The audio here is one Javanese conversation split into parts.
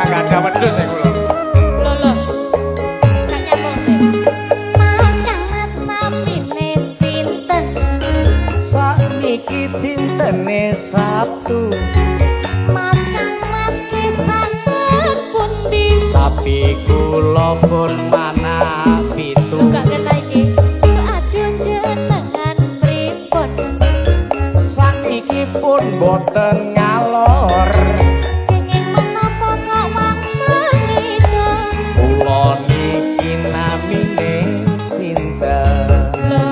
Ora gak ada wedhus ya kula. Lho lho. Gak nyambung sih. Mas Kang Mas namine sinten? Sakniki dintene Sabtu. Mas Kang Mas kesanten pundi? Sapi kula pun mana pitu. Gak kena iki. Duh aduh jenengan pripun? Sakniki pun boten ngalor. Kenging menapa kok wangsul ngidul? Kula niki namine sinten? Lho,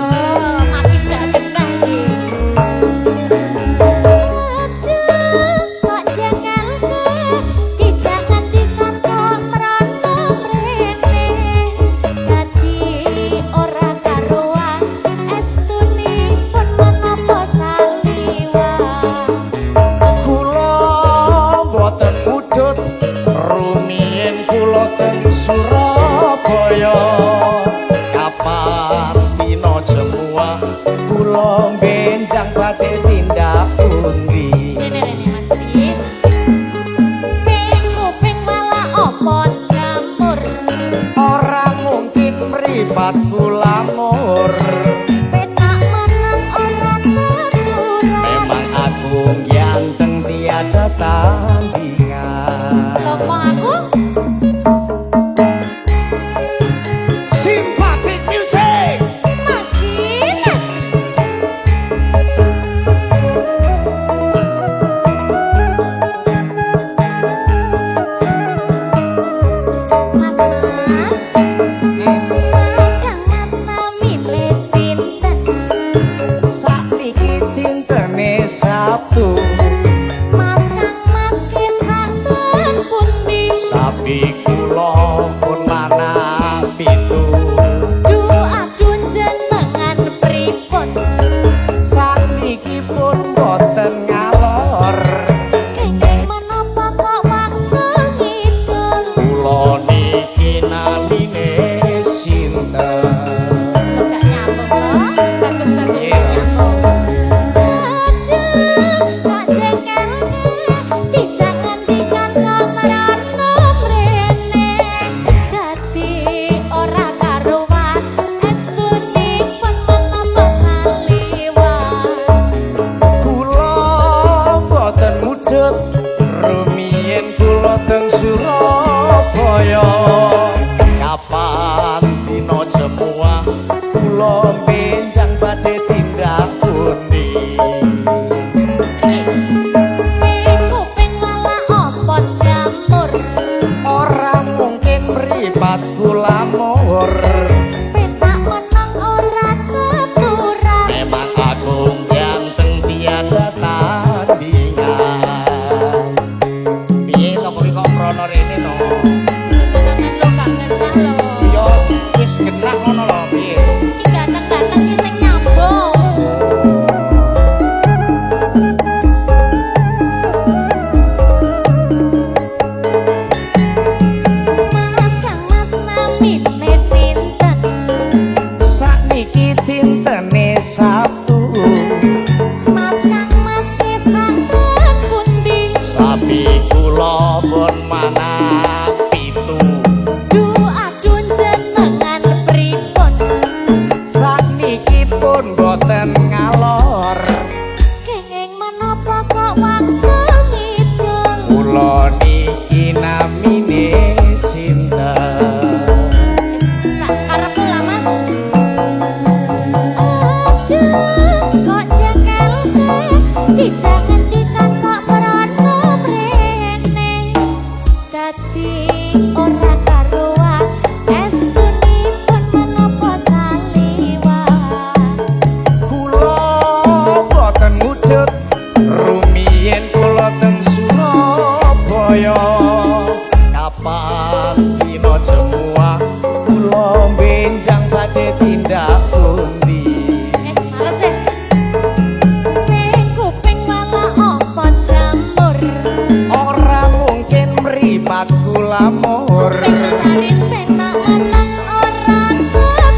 makin gak kena iki. Aduh, kok jengkelke, dijak ngendikan kok mrono mrene. Dadi ora karuan, estunipun menapa saliwat. Kula boten mudhut, rumiyin kula teng Surabaya. Kapan dina jemuah kula benjang badhe tindak pundi? Rene rene Mas Kris. Ping kuping malah apa jamur? Ora mungkin mripatku lamur. Penak meneng ora caturan. Memang aku ganteng tiada tandingan. Lho kok aku? Simpatik Music. Magines. Mas Mas, Mas Kang Mas namine sinten? Sakniki dintene Sabtu. Mas Kang Mas kesanten pundi? Sapi kula pun mana pitu. Duh aduh jenengan pripun? Sakniki pun boten ngalor. Kenging menapa kok wangsul ngidul? Kula niki namine sinten? Lho gak nyambung kok. Bagus-bagus gak nyambung. Aduh, kok jengkelke, dijak ngendikan kok mrono mrene. Dadi ora karuan, estunipun menapa saliwat. Kula boten mudhut, rumiyin kula teng Surabaya. Kapan dina jemuah kula benjang badhe tindak pundi? Ping kuping malah apa jamur? Ora mungkin mripatku lamur. Penak meneng ora caturan. Memang aku ganteng tiada tandingan. Piye to kowe kok mrono rene to? Tenanan lho gak genah lho. Ya wis genah ngono lho piye? Iki ganteng-ganteng iki sing nyambung. Mas Kang Mas namine sinten? Sakniki dintene Sabtu. Mas Kang Mas kesanten pundi? Sapi kula pun mana pitu. Duh aduh jenengan pripun? Sakniki pun boten ngalor. Kenging menapa kok wangsul ngidul? Kula niki namine sinten? Sak karepmu lah Mas. Aduh, kok jengkelke, dijak ngendikan kok mrono mrene. Dadi ora karuan, estunipun menapa saliwat. Kula boten mudhut, rumiyin kula teng Surabaya. Kapan dina jemuah kula benjang badhe tindak pundi? Wis males eh. Ping kuping malah apa jamur? Ora mungkin mripatku lamur. Penak penak meneng ora caturan.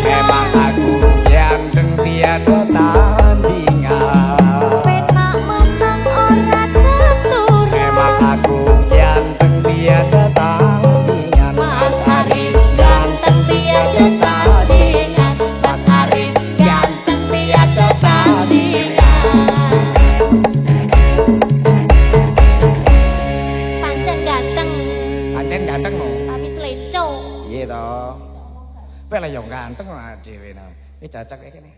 Memang aku ganteng tiada tandingan. Penak meneng ganteng lah dhewe no. Iki cocok iki kene.